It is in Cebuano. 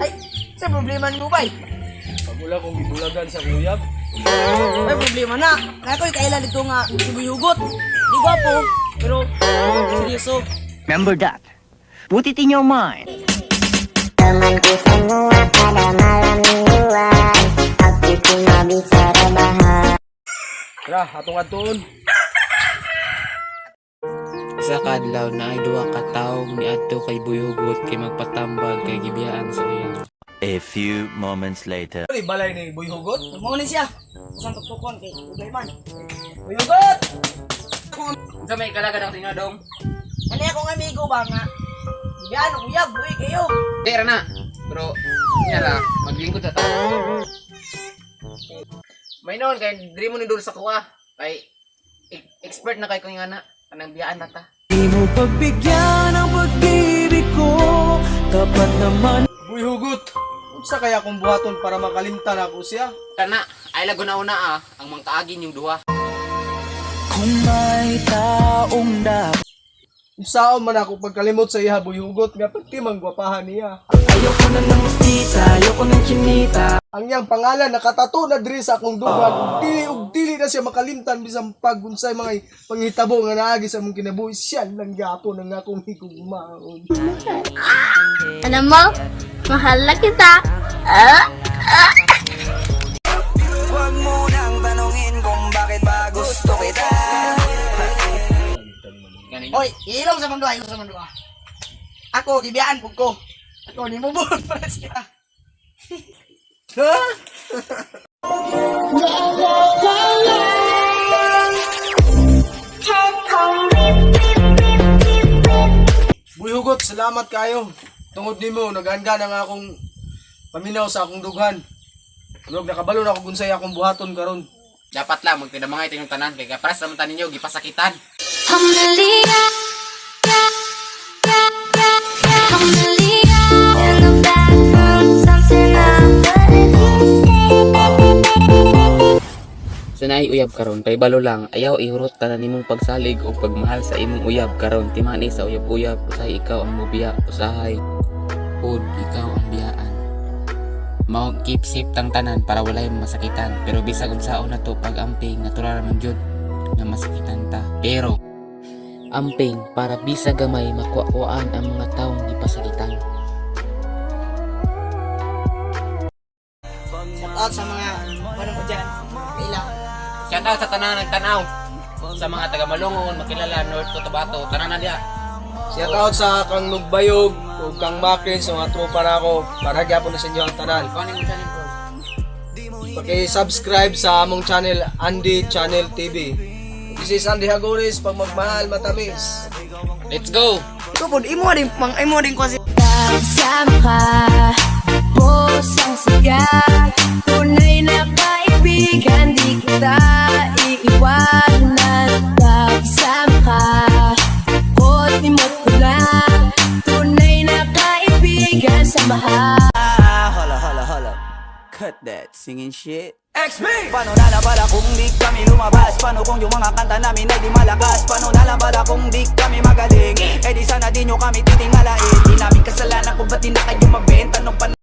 Ay, sa problema mo bay? Pagula kong gibulagan sa uyab. May problema na. Kaya ko'y kailan dito nga sibuyugot. Di gwapo, pero seryoso. Remember that. Put it in your mind. Temanku semua pada malam mingguan. Aku cuma bisa rebahan. Tara, atong adtuon. Isa ka adlaw, naay duha ka tawo niadto kay Buyhugot kay magpatambag kay gibiyaan sa uyab. A few moments later. Ano balay ni Boy Hugot? Mo ni siya. Usang tuktukon kay ugay man. Buyugot! Unsa may kalaga sa inyo dong? Ano akong amigo ba nga? Yan, uyab, uy kayo. Di ra na. Pero nya ra maglingkod sa tao. May noon kay diri mo ni dul sa kuha kay expert na kay ko nga na kanang biyaan na ta. Boy Hugot, unsa kaya akong buhaton para makalimtan ako siya? Kana ay lago na una ah ang mangkaagin yung duha. Unsaon man ako pagkalimot sa iya, Boy Hugot, nga pati manggwapahan niya. Ayoko na ng mestiza, ayoko ng chinita. Ang iyang pangalan nakatato na diri sa akong dugan ug dili na siya makalimtan bisan pag unsay mga panghitabo nga naagi sa among kinabuhi, siya lang gyapon ang akong higugmaon. Alam mo, mahal na kita. Ah! Huwag mo nang tanungin kung bakit ba gusto kita. Gani. Oy, ilong sa mandua, ilong sa mandua. Ako, gibiyaan pug ko. Ako, ni mo para siya. Ha? Boy Hugot, salamat kayo. Tungod nimo naghanda na nga akong paminaw sa akong dughan. Murag nakabalo na ako unsay akong buhaton karon. Dapat lang magpinamangay tayong tanan kay kapares naman tanin ninyo gipasakitan. In the bathroom, something I wouldn't say. Sa naay uyab karon, pahibalo lang, ayaw ihurot tanan nimong pagsalig o pagmahal sa imong uyab karon. Timani sa uyab-uyab, usahay ikaw ang mubiya, usahay pod ikaw ang biyaan. Mao keep safe tang tanan para walay masakitan, pero bisag unsaon na to pag-amping, natural man jud nga masakitan ta. Pero amping para bisag gamay makuha-kuhaan ang mga taong gipasakitan. Shout out sa mga ano mo dyan. Kaila. Shout out sa tanan nagtanaw sa mga taga Malungon, Makilala, North Cotabato, tanan na diha. Shout out sa kang Nugbayog ug kang Makin sa mga tropa na ako. Para gyapon na sa inyo ang tanan. Ikaw ning channel bro. Paki-subscribe sa among channel Andy Channel TV. This is Andy Hagoris, pag magmahal matamis. Let's go. Ikaw po, imo din, mang, imo din ko si Kasama ka, boss ang siga. Tunay na kaibigan, di kita iiwanan. Kasama ka, ko't limot ko lang. Tunay na kaibigan sa mahal. Hala, hala, hala. Cut that singing shit. XP! Paano na lang pala kung di kami lumabas? Paano kung yung mga kanta namin ay di malakas? Paano na lang pala kung di kami magaling? Eh di sana di nyo kami titingalain. Di namin kasalanan kung ba't di na kayo mabenta. Nung